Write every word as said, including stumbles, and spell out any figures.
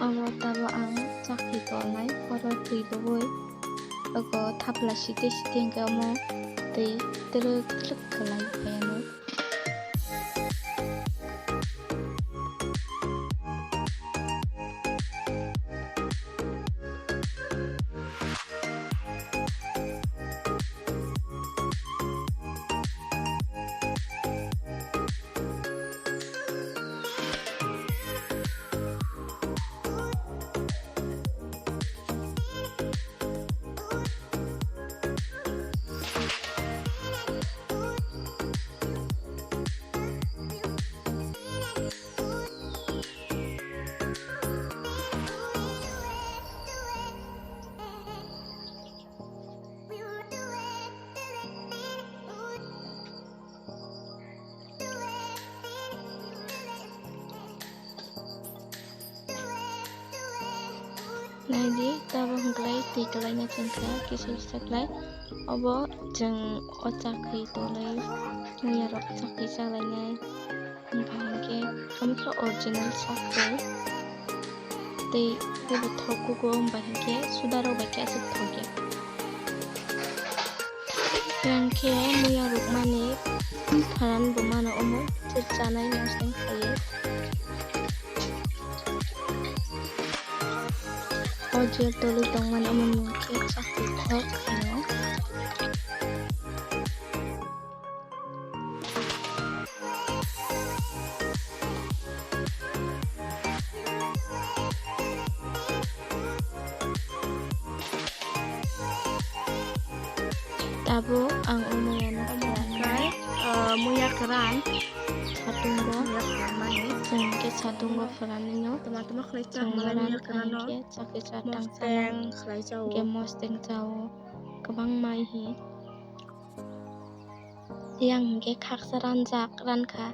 Oro tabuk ang chakri tongnai, oro twi rwui ogo thapla site site hwnkhe omo twi twrwk twrwk kwlai phaianw. Naidi, tabuk hwnkhe twi kwlaina chwngkha kisa kisa khlai. Obo chwng o chakri tonwi muya rok chakri chalainai. Wngkha hinkhe omkhe original chakri. Tei teibo thok kugo wngba hinkhe suda rok bai khe aswk thok ya. Yang khe muya rwkmani pharan bo mano omo, tei chanai mosdeng khlaiwi. O je tolwi tongmani omo mung khe chakri thok khaio. Tabuk ang o muya no pharanai. Omo khe, ah, muya kwran. Satungo. Muya kwran mani. Chwng khe satungo pharanai no. Tama tama khlai chak malai muya kwran no. Chakri cha tang mosteng khlai chao. Khe mosteng chao. Kwbang mai hi. Yang hwnkhe khaksa ranjak rankha.